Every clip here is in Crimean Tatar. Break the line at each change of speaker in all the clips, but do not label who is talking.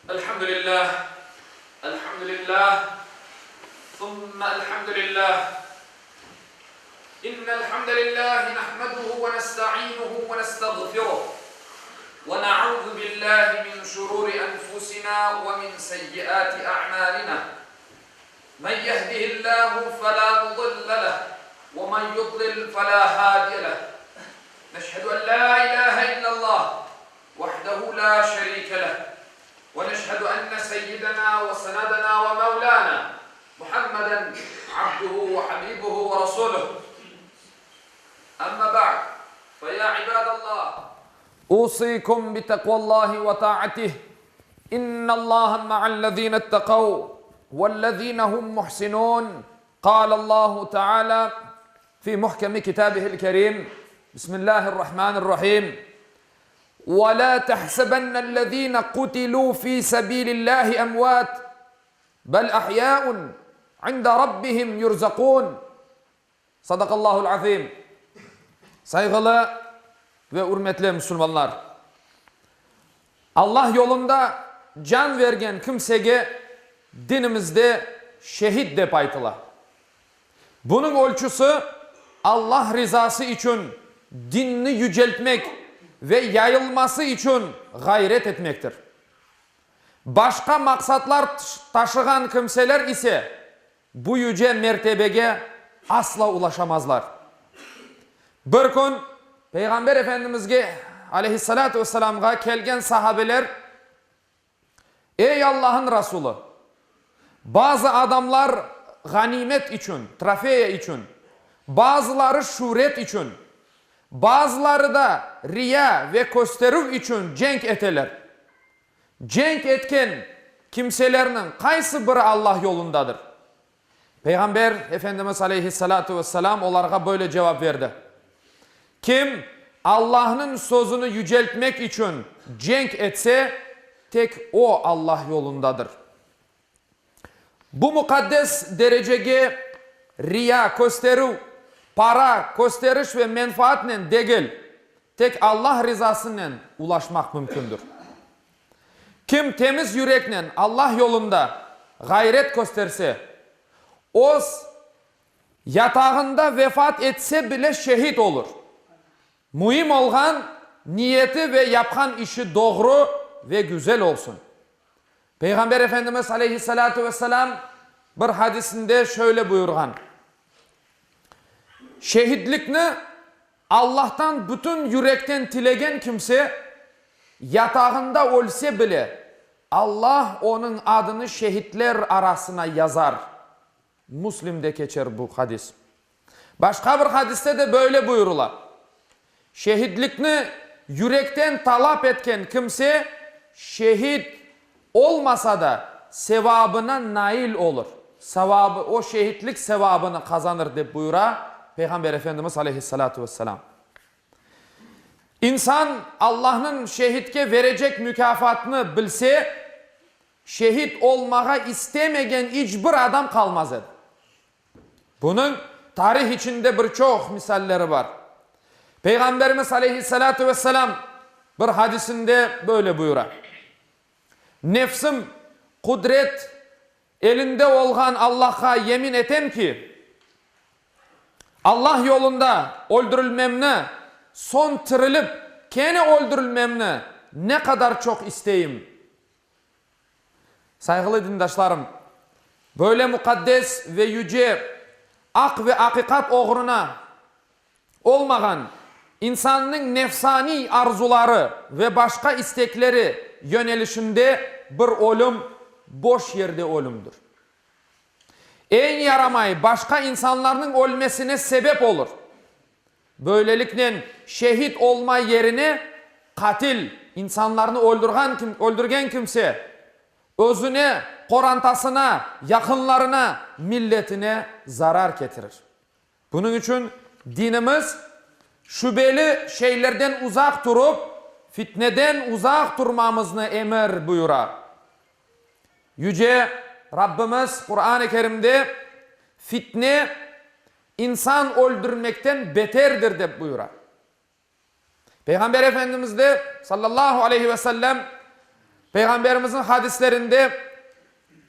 Elhamdülillah, elhamdülillah, thumme elhamdülillah. İnnel hamdelillahi nahmeduhu ve nestainuhu ve nestağfiruh. Ve na'udhu billahi min şururi enfusina ve min seyyiati a'malina. Men yehdihillahu felâ mudille leh ve men yudlil felâ hâdiye leh. Neşhedü en lâ ilâhe illallah vahdehu lâ şerîke leh ve neşhedü enne seyyidena ve senedena ve mevlâna Muhammeden abduhu ve habibuhu ve rasuluh. Amma ba'd, fe ya ibadallah, Usikum bi takvallahi ve ta'atih, İnnallaha ma'allezine ittekav vellezine hum muhsinun. Kâlallahu Teâlâ fi muhkemi kitâbihil kerîm, Bismillahirrahmanirrahim. Ve lâ tehsebennellezîne kutilû fî sebîlillâhi emvât, bel ahyâun inde rabbihim yurzakûn. Sadakallahul azim. Sayğılı ve ürmetli musulmanlar! Allah yolunda can vergen kimsege dinimizde şehit dep aytıla. Bunıñ ölçüsi, Allah rizası içün dinni yüceltmek ve yayılması içün ğayret etmektir. Başqa maqsatlar taşığan kimseler ise Bu yüce mertebege asla ulaşamazlar. Bir kün Peyğamber Efendimizge, aleyhissalâtu vesselâmğa, kelgen sahabeler, Ey Allah'ın Rasulı! Bazı adamlar ğanimet içün, trofeya içün, bazıları şüret içün, bazıları da riya ve kösterüv içün cenk eteler. Cenk etken kimselerniñ qaysı biri Allah yolundadır? Peyğamber Efendimiz aleyhissalâtu vesselâm olarğa böyle cevap berdi, Kim Allahnıñ sözüni yüceltmek içün cenk etse, tek o Allah yolundadır. Bu muqaddes derecege riya, kösterüv, para, kösteriş ve menfaatnen degil, tek Allah rizasınen ulaşmaq mümkündir. Kim temiz yüreknen Allah yolunda ğayret kösterse, öz yatağında vefat etse bile şehit olur. Müim olğan, niyeti ve yapqan işi doğru ve güzel olsun. Peyğamber Efendimiz aleyhissalâtu vesselâm bir hadisinde şöyle buyurğan, Şehitlikni Allahtan bütün yürekten tilegen kimse, yatağında ölse bile, Allah onıñ adını şehitler arasına yazar. Müslimde keçer bu hadis. Başqa bir hadiste de böyle buyurıla, Şehitlikni yürekten talap etken kimse şehit olmasa da sevabına nail olur, sevabı, o şehitlik sevabını qazanır, dep buyura Peyğamber Efendimiz aleyhissalâtu vesselâm. İnsan Allahnıñ şehitke verecek mükâfatnı bilse, şehit olmağa istemegen iç bir adam qalmaz edi. Bunıñ tarih içinde bir çoq misalleri bar. Peyğamberimiz aleyhissalâtu vesselâm bir hadisinde böyle buyura, Nefsim qudret elinde olğan Allahqa yemin etem ki, Allah yolunda öldürilmemni, soñ tirilip kene öldürilmemni ne qadar çoq isteyim. Sayğılı dindaşlarım, böyle muqaddes ve yüce aq ve aqiqat oğruna olmağan insannıñ nefsaniy arzuları ve başqa istekleri yönelişinde bir ölüm boş yerde ölümdir. Eñ yaramay başqa insanlarnıñ ölmesine sebep olur. Böyleliknen, şehit olma yerine qatil, insanlarnı öldürğan öldürgen kimse, özüne, qorantasına, yaqınlarına, milletine zarar ketirir. Bunıñ içün dinimiz şübeli şeylerden uzaq turıp, fitneden uzaq turmamıznı emir buyura. Yüce Rabbimiz Quran-ı Kerimde fitne İnsan öldürmekten beterdir, dep buyura. Peyğamber Efendimiz de, sallallahu aleyhi ve sellem, Peyğamberimizniñ hadislerinde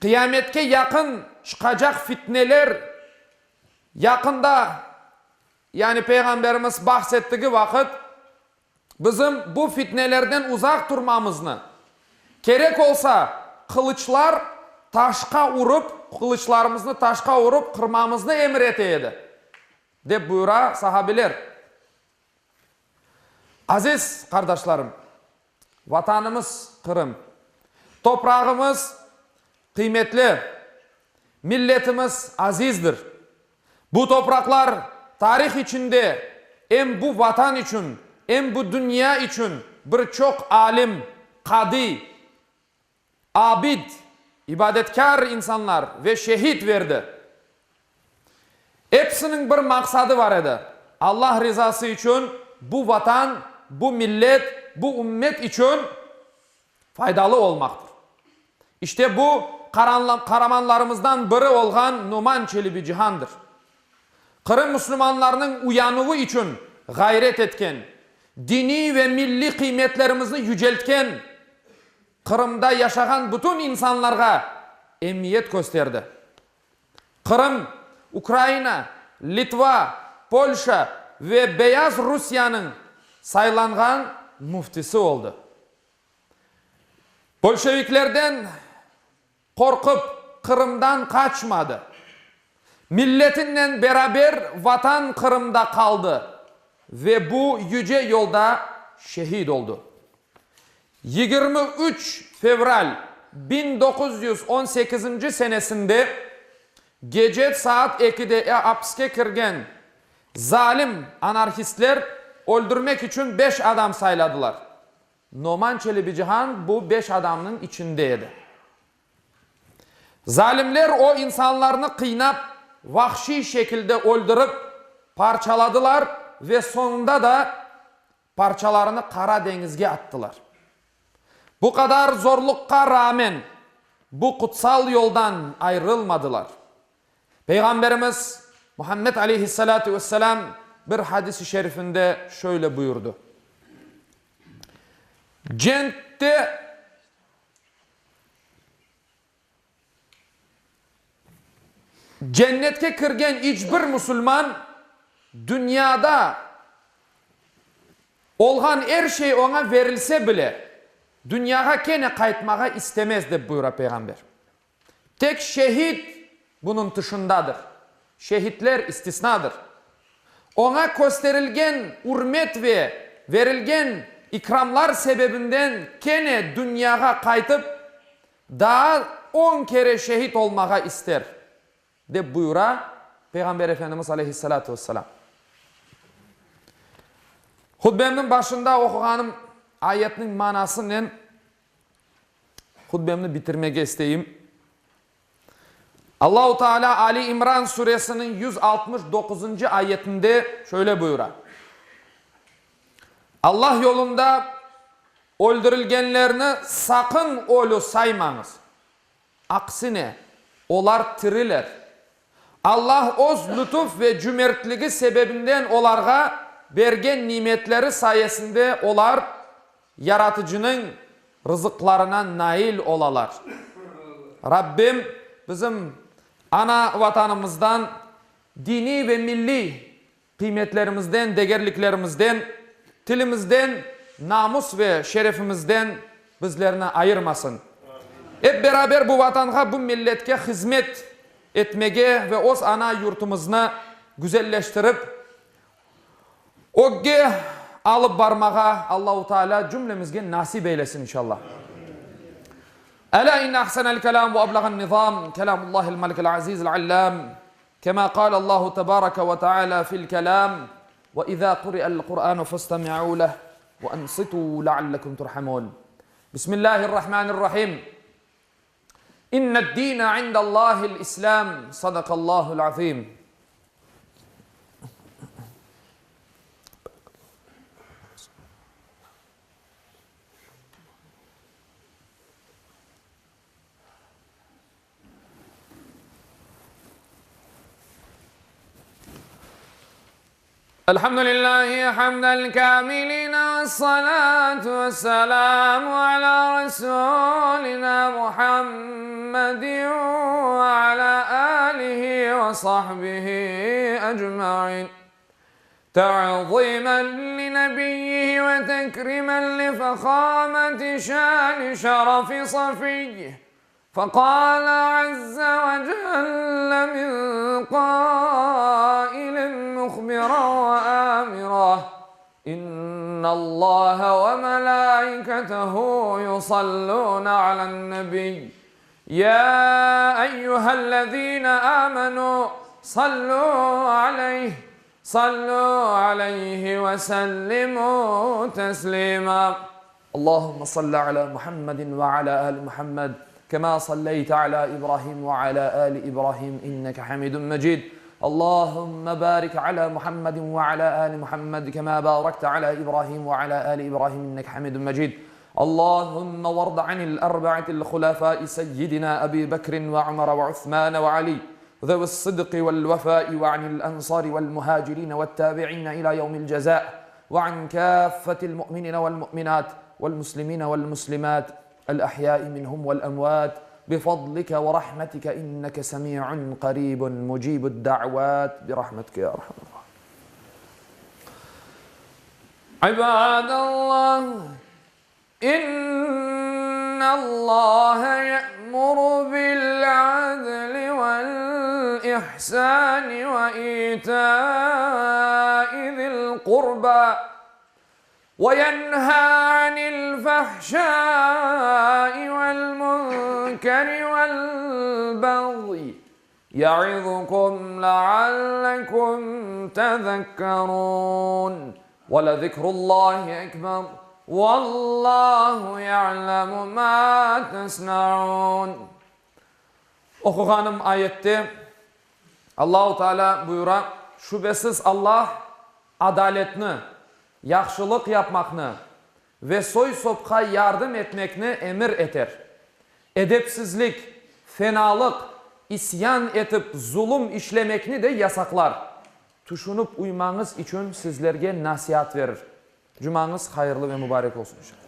qıyametke yaqın çıqacaq fitneler yaqında, yani Peyğamberimiz bahs ettigi vaqıt, bizim bu fitnelerden uzaq turmamıznı, kerek olsa, qılıçlar taşqa urıp, qılıçlarımıznı taşqa urıp qırmamıznı emir ete edi, dep buyura sahabiler. Aziz qardaşlarım, Vatanımız Qırım, toprağımız qıymetli, milletimiz azizdir. Bu topraqlar tarih içinde em bu Vatan içün, em bu dünya içün bir çoq alim, qadiy, abid, ibadetkâr insanlar ve şehit verdi. Episiniñ bir maqsadı bar edi, Allah rizası içün bu Vatan, bu millet, bu ümmet içün faydalı olmaqtır. İşte bu qaramanlarımızdan biri olğan Noman Çelebicihandır. Qırım musulmanlarınıñ uyanuvı içün ğayret etken, diniy ve milliy qıymetlerimizni yüceltken, Qırımda yaşağan bütün insanlarğa emiyet kösterdi. Qırım, Ukraina, Litva, Polşa ve Beyaz Rusiyanıñ saylanğan müftisi oldı. Bolşeviklerden qorqıp, Qırımdan qaçmadı. Milletinen beraber Vatan Qırımda qaldı ve bu yüce yolda şehit oldı. 23 fevral 1918 senesinde gece saat ekide apiske kirgen zalim anarhistler öldürmek içün beş adam sayladılar. Noman Çelebicihan bu beş adamnıñ içinde edi. Zalimler o insanlarnı qıynap, vahşiy şekilde öldürip, parçaladılar ve soñunda da parçalarını Qara deñizge attılar. Bu qadar zorluqqa rağmen bu qutsal yoldan ayrılmadılar. Peyğamberimiz Muhammed aleyhissalâtu vesselâm bir hadis-i şerifinde şöyle buyurdı, Cenkte Cennetke kirgen iç bir musulman dünyada olğan er şey oña verilse bile, dünyağa kene qaytmağa istemez, dep buyura Peyğamber. Tek şehit bunıñ tışındadır. Şehitler istisnadır. Oña kösterilgen ürmet ve verilgen ikramlar sebebinden kene dünyağa qaytıp, daa on kere şehit olmağa ister, dep buyura Peyğamber Efendimiz aleyhissalâtu vesselâm. Hutbemniñ başında oquğanım ayetniñ manasınen Hutbemni bitirmege isteyim. Allahu Teala Ali İmran suresiniñ 169-ncı ayetinde şöyle buyura, Allah yolunda öldürilgenlerni saqın ölü saymañız. Aksine, olar tiriler. Allah öz lütuf ve cümertligi sebebinden olarğa bergen nimetleri sayesinde olar Yaratıcınıñ rızıqlarına nail olalar. Rabbim bizim ana Vatanımızdan, diniy ve milliy qıymetlerimizden, degerliklerimizden, tilimizden, namus ve şerefimizden bizlerni ayırmasın. Ep beraber bu Vatanğa, bu milletke hızmet etmege ve öz ana yurtumıznı güzelleştirip, ögge alıp barmağa Allahu Teala cümlemizge nasip eylesin inşallah. Elâ inne ahsenel kelâm ve ebleğen nizâm kelâmullâhil melikil azîzil allâm kemâ kâlellâhu tebâreke ve teâlâ fil kelâm ve izâ kuri'el Kur'ânu festemi'û leh ve ansitû leallekum turhamûn. Bismillâhirrahmânirrahîm. İnned-dîne indellâhil İslâm. Sadakallâhul azîm. Elhamdülillahi hamdel kâmiline vessalâtu vesselâmu alâ resûlinâ Muhammedin ve alâ âlihi ve sahbihi ecmaîn. Te'zîmen li nebiyyihi ve tekrimen li fehâmeti şâni şerefi safiyyihi. Feqâle azze ve celle min qâilin muhbiran ve âmira, İnnallâhe ve melâiketehu yusallûne alen-nebiy, yâ eyyühellezîne âmenû sallû aleyh, sallû aleyhi ve sellimû teslîmâ. Allahümme salli ala Muhammedin ve ala ali Muhammed, kema salleyte ala İbrahim ve ala ali İbrahim inneke hamidun mecid. Allahümme barik ala Muhammedin ve ala ali Muhammed, kema barakte ala İbrahim ve ala ali İbrahim inneke hamidun mecid. Allahümme vard anil erba'atil hulefai seyyidina Ebi Bekrin ve Ömer ve Osman ve Ali zevi's sıdkı vel vefai ve anil ensari vel muhacirin ve't tabi'in ila yevmil ceza ve an kâffetil mu'minine vel mu'minat vel muslimine vel muslimat el ahyai minhum vel emvat bifadlike ve rahmetike inneke semi'un qaribun mucibud da'vat birahmetike ya erhamer rahimin. İbadallah, İnnallâhe ye'muru bil-'adli vel-ihsâni ve itâi zil-qurbâ ve yenhâ anil-fahşâi vel-munkeri vel-bagyi ya'izukum leallekum tezekkerûn. Ve lezikrullâhi ekber. Vallahu ya'lemu ma tesnaun. Oquğanım ayette Allahu Teala buyura, Şübesiz Allah adaletni, yahşılıq yapmaqnı ve soy-sopqa yardım etmekni emir eter. Edepsizlik, fenalıq, isyan etip zulum işlemekni de yasaqlar. Tüşünip uymañız içün sizlerge nasiat verir. Cumañız hayırlı ve mubarek olsun inşallah.